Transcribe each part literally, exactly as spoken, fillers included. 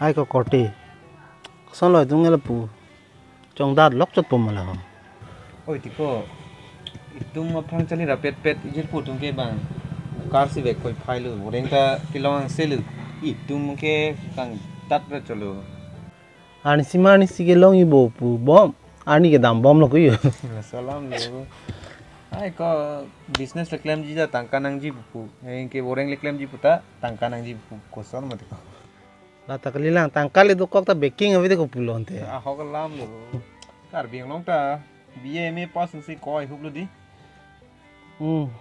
Ai ko korte. Koson lo itum ke lapu. Chongdat lok chot pum la ho. Oi tiko. Itum aphrang charli rapet pet ijir pu atum ke bang. Kar si vek koi phai lo. Boreng ta kelong angse lo. Itum ke kangtat ra cholo. Arnisi ma arnisi kelong ibo pu bom. Arni kedam bom lo kuyo. Salam lo. Ai ko business le klemji ta tangka nangji pu. Anke boreng le klemji pu ta tangka nangji pu. Koson mati ko. La ta kalilang tangka le dokok ta baking ave de ko pulo ante. Ahok alam lo. Karbi Anglong ta B A M A pass si koi hup lo di. Hmm.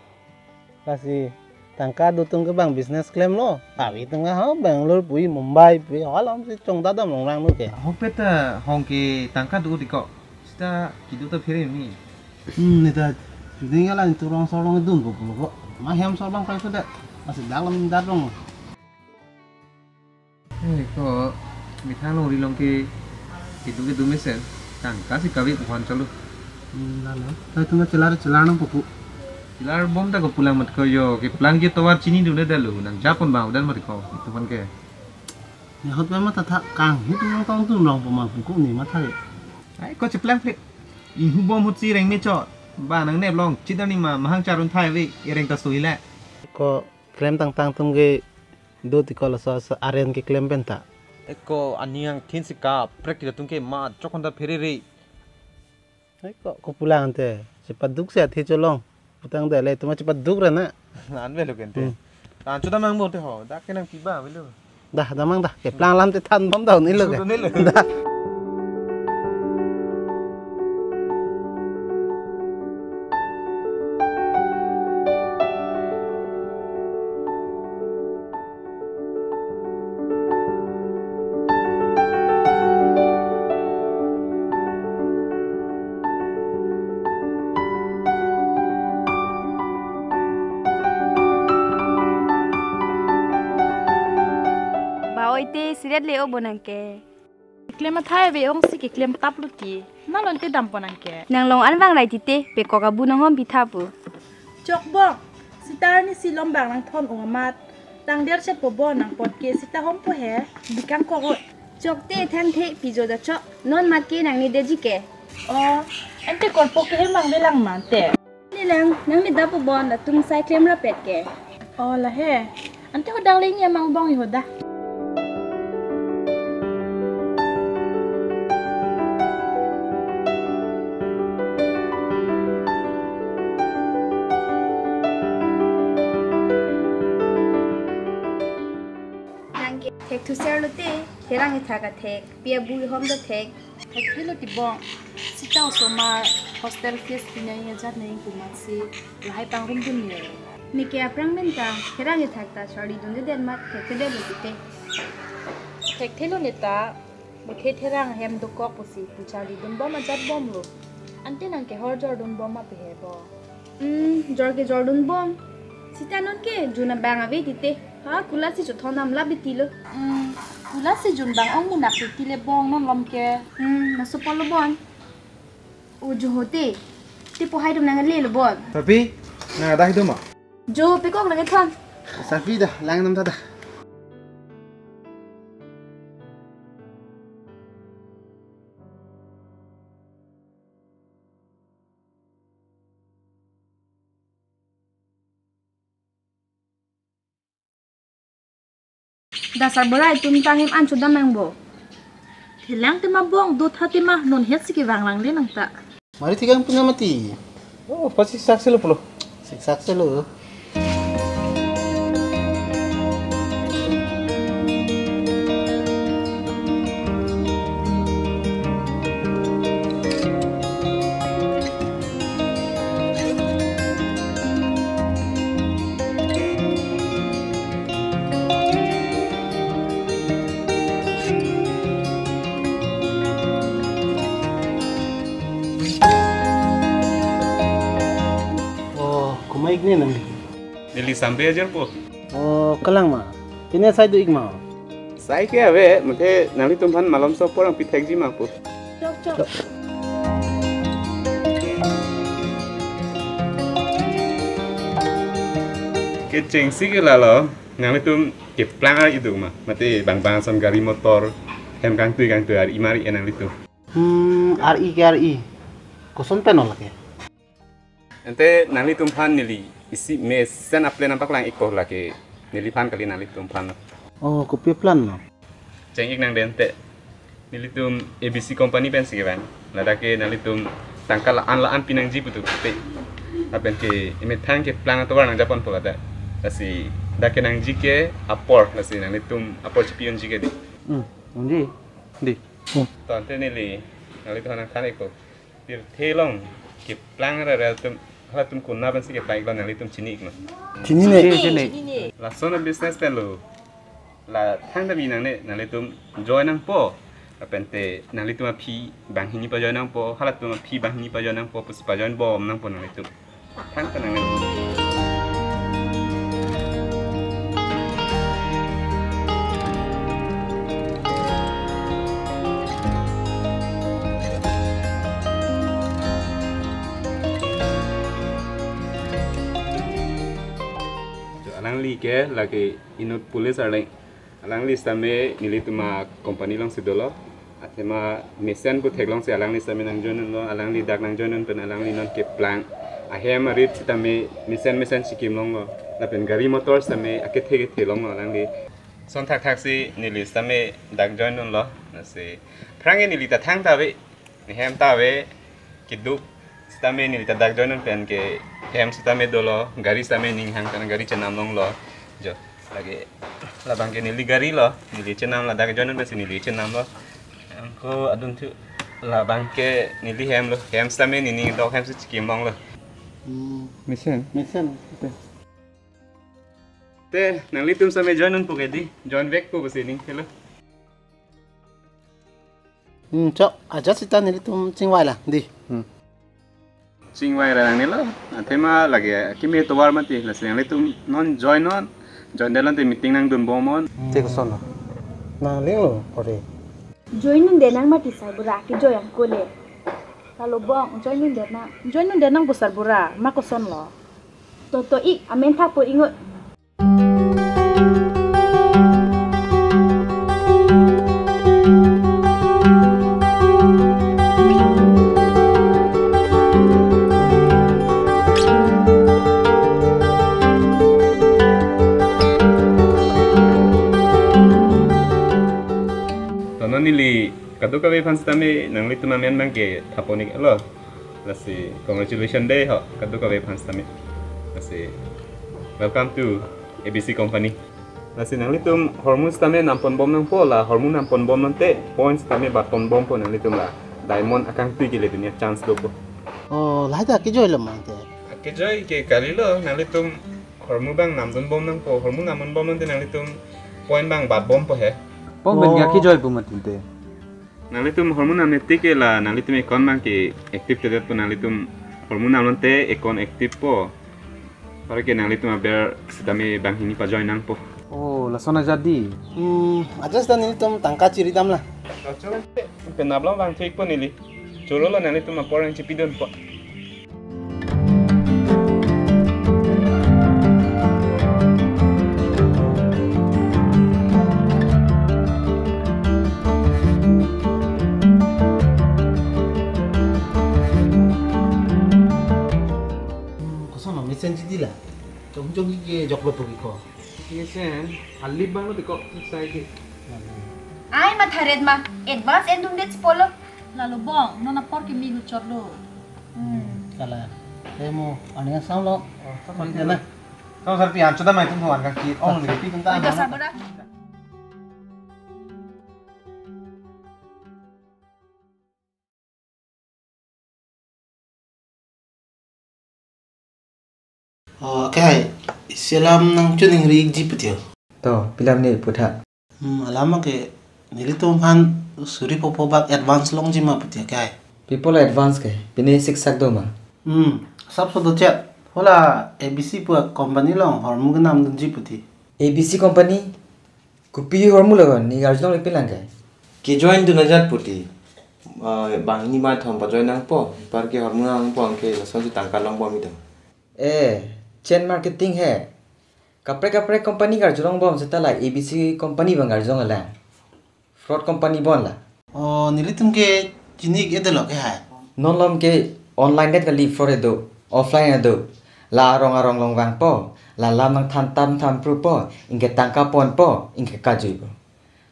Lasi tangka do atum ke bang business klem lo. Avi atum ke ha Bangalore pui Mumbai pui ha alam si chongdat dam longrang lo ke. Ahok pet ta hong ke tangka do di ko. Sita kidu ta phere mi. Hmm, neta juding ala itu rong sorong dun ko pulo ko. Ma hem sorbang kai sudah. Masih dalam dat rong. Eh, ko methang longri long ke itu ke dumi sen tangka si kave puhan chalo. Hmm, lalo. Tadi tu chelar chelar nang pupu. Chelar bom ta ko pulang mat ko yo ke pulang ke tovar chini dun de lo nang japon bang udan mat ko itu pon ke. Ni hot ma ta tha kang itu nang tong tu long pemang puku ni matha ke. Ai ko cheplang phe. Ihu bom hut si reng me cho. Ba nang nep long chit ani ma mahang charun thai ve ireng ta sui le. Ko klem tang tang atum ke do ti ko laso sa aren keklem pen ta. Eko ani angthin si kaprek ti latum ke ma chokon ta pherere. Ai ko, ko pulang ante. Chepaduk si athe cholong. Putang de le tuma chepaduk ra na. Nan velo kente. Hmm. Tan chuta mang bo te ho. Dak ke nang kiba velo. Dah, damang dah. Keplang alam te than bom dah, ni lo ke. Ni lo. Dah. Ba oi te siret le-o bo nang ke. Keklem athai ave ong si keklem tap lo ti. Malon te dam pon nang ke. Nang long an vang rai ti te, pekok abu nang hom pitha pu. Chok bong, sita arnisi lom bang nang thon o amat. Tang der chet po bon nang pot ke sita hom po he, bikang kok ot. Chok te thang the pijo da chok, non mat ke nang ni deji ke. O, ante korpo ke hemang velang ma ante. Ni lang, nang ni dapo bon latum sai klem rapet ke. O la he, ante hodang le ni amang bong i hoda. Nang ke thek thu ser lo te, therang ithak athek, pi abu hom do thek. Thek thilo ti bong, sita osomar hostel fees pinai ajat nai kuman si lahai pangrum dun ne. Neke aphrang men ta, therang ithak ta charli dun de den mat, thek thilo ti te. Thek thilo ne ta, muthe therang hem dokok pusi, pu charli dun bom ajat bom lo. Ante nang ke hor jor dun bom ma pe he bo. Hmm, jor ke jor dun bom. Sita non ke jun abang ave ti te. Ha, kula si chothon nam la biti lo. Hmm, kula si jun bang ong munak ti le bong non lom ke. Hmm, na sopol lo bon. O jo ho te. Te po hai dum nang le lo bon. Tapi, na dah itu ma. Jo pekok nang thon. Sapi dah, lang nam ta dah. Dasar borai tum tang hem an chodam nang bo. Thelang tema bong do tha tema non het si kevang lang le nang ta. Mari tigang punya mati. Oh, pasti saksi lo pulo. Siksak selo. Neli sambe ajirpo. Oh, kalang ma. Pine sai do-ik ma. Sai ke ave, mate nanglitum aphan malomso apor nangpithekji ma pu. Chok, chok. Kechengsi ke lalo, nanglitum keplang ar-i do ma. Mate bang bang ason gari motor, hem kangtui kangtui ar-i ma ar-i nanglitum. Hmm, ar-i ke ar-i. Koson pen o lake? Ante nanglitum aphan neli isi mesen a-plan nangpaklang-ikpo lake, neliphan kali, nanglitum aphan. Oh, kopi plan ma? Cheng-ik nang den te. Nelitum A B C company pensi kevang. Ladak ke nanglitum tangka la-an la-an pinangji putu te. Lapen ke emethang keplang atovar nangjaponpo ladak. Lasi dak kenangji ke apor, lasi nanglitum apor chipi-unji ke dei. Hmm, unji. Dei. Hmm. To ante neli nanglitum aphan nangthan-ikpo. Pirthe along keplang rere atum, halatum konat pensi keplang-iklo, nanglitum chini-ik ma? Chinine. Chini, chini. Lason a-business pen lo. La thangta bi nangne, nanglitum join nangpo. Lapen te nanglitum aphi banghini pa-join nangpo, halatum aphi banghini pa-join nangpo, pusi pa-join bom nangpo nanglitum. Thangta nangne. Jo, alangli ke lake inut police arleng. Alangli sitame nelitum a-company alongsi dolo. Athema mesen pu theklongsi alangli sitame nang-join unlo, alangli dak nang-join un pen alangli non keplang. Ahem arit sitame mesen mesen chikim longlo. Lapen gari motor sitame akethe kethe longlo alangli. Son thakthak si neli sitame dak join unlo. Lasi aphrang ke neli ta thangta ave. Ne hem ta ave, keduk sitame neli ta dak join un pen ke hem sitame dolo, gari sitame ning hang tan gari chenam longlo. Jo, lake labang ke neli gari lo, neli chenam, ladak join un pensi neli chenamlo. Anke adun thu labang ke neli hem lo, hem sitame neli dok hem si chikim longlo. Hmm. Mesen? Mesen. Te, nanglitum sitame join unpo ke dei, join vekpo pusi ning helo. Hmm, chok, ajat sita nelitum chingvai lang dei. Hmm. Chingvai ra nangne lo, athema lake keme tovar mati, lasi nanglitum non join non, join detlo te meeting nangdun bom non. Te koson lo? Nangling lo, ore. Join un-e nang mati sarbura, kejoi angko le. Lalo bong, join un-e nang, join un-e nang pu sarbura, ma koson lo? To to-ik, amen thakpo ingot. To non neli kadokave aphan sitame nanglitum amen abang ke thapon-ik lo. Lasi congratulations dei ho, kadokave aphan sitame. Lasi welcome to A B C company. Lasi nanglitum hormu sitame nampon bom nangpo, la hormu nampon bom nangte point sitame batpon bompo nanglitum, la diamond akangtui kele dunia chance dopo. Oh, lahai ta kejoi lo mante. Kejoi ke kalilo, nanglitum hormu abang namdun bom nangpo, hormu namdun bom nangte nanglitum point abang bat bompo he. Pong ben Oh. Kejoi pu mati te. Nanglitum hormu namne tik ke la nanglitum account abang ke active tedet po, nanglitum hormu namlo te account active po. Ore ke nanglitum aber sitame banghini pa-join nangpo. Oh, lason ajat dei. Hmm, ajat sita nelitum tangka chiri damlo. Penap lo bang thik po neli. Choro lo, nanglitum apor nangchipidunpo. Koson lo mesen chidi la? Chong chong ke joklo pu ki ko. Mesen, alip abang lo tiko, sai ke. Ai matharet ma, advance endun det chipolo. Lalo bong, non apor kimi huchot lo. Hmm. Kala, temo, ani sang lo. Oh, sama Ini sih. Na. Sama sarpi ancho da mai tum huan kaki. Oh, lebih pintar. Oi, dasar bodoh. Oh, akhai, isi alam nangchoningri-ikji putio. To, pi alam ne putha. Hmm, alam ke nelitum aphan suri popo bak advance longji ma putio akhai. Pi apotlo advance ke, pine siksak do ma? Hmm, asapso dochet. Hala A B C pu company along hormu kenam dunji puti. A B C company? Kopi hormu lo, ne arjulong le pin lang ke? Ke-join dun ajat puti. Ah, banghini methom pa-join nangpo, anparke hormu nangpo, anke lasonsi tangka longbom itum. Eh, chain marketing he. Kaprek kaprek company karjulongbom seta la A B C company abang karjulong lang. Fraud company bon la. Oh, nelitum ke chini-ik-edetlo ke hai. Non malom ke online det kali, fraud do, offline do. La arong arong along vangpo, la alam nangthan tam thamprupo, anke tangka ponpo, anke kajuipo.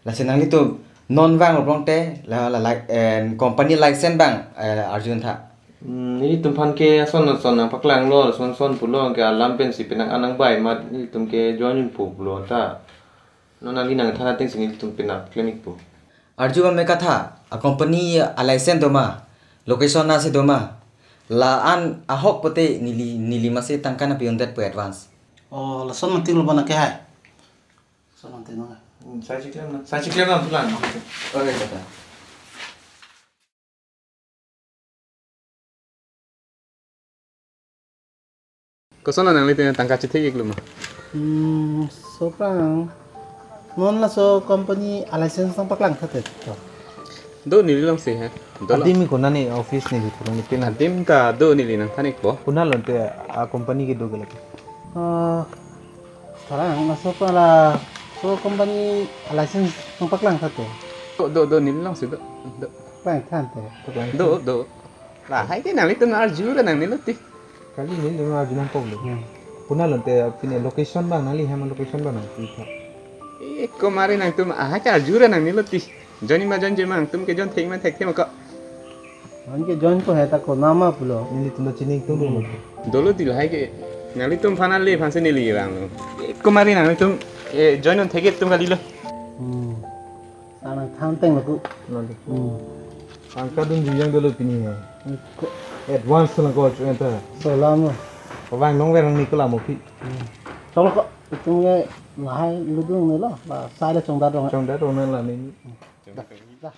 Lasi nanglitum non vang pulote, la, la, la, em, company license abang, eh, arjutha. Hmm, nelitum aphan ke ason ason nangpaklanglo, ason ason pulo, anke alam pensi penang anang bai amat nelitum ke join unpo pulo ta. Non nangli nangthan atengsi nelitum penang klem-ikpo. Arju bang me katha, a company a license do ma, location nasi do ma. La-an ahok pulote neli, neli masi tangka nangpi-un-edetpo advance. Oh, lason manting lo bana ke hai. Lason manting lo. Hmm, sai chiklem na. Sai chiklem na pulang. Oke, kata. Koson nanglitum tangka chithek-iklo ma? Hmm, laso aphrang non laso company a license nangpaklang tha te to. Do neli alongsi he. Dolo. Adim ko nani office neli pulong ni pin. Adim ta do, neli nangthan-ikpo. Konat lo te a company kedo ke lake? Ah, tharang laso pala laso company a license nangpaklang tha te. Do, do, do, neli alongsi do. Do. Paklang tha te. Paklang tha. Do, do. Lahai ke nanglitum arjure nangnelo ti. Kali nelitum arju nangkoklo. Hmm. Konat lo te pine location abang, nangli hem location abang nangpi tha. Eh, komari nangtum ahai ke arjure nangnelo ti. Join ma join-je ma, nangtum ke join thek ma thekthe ma ko. Anke join ko hai ta konat ma pulo. Nelitum ta chini-ik atum do. Hmm. Dolo ti lahai ke. Nanglitum aphan ale aphansi neli vanglo. Eh, komari nanglitum, eh, join un thek-ik atum kalilo. Hmm. Sa nangthan ateng lo ko. Nangli. Hmm. Tangka dunji jang dolo pini he. Hmm, ko. Advance lang ko chu enta. Laso alam lo. Pavang nangver nangji ko alam aphi. Hmm. Cholo ko, itum ke lahai ludung nelo, la sai le chongdat rong. Chongdat rong nang la neli. Hmm. Da, da.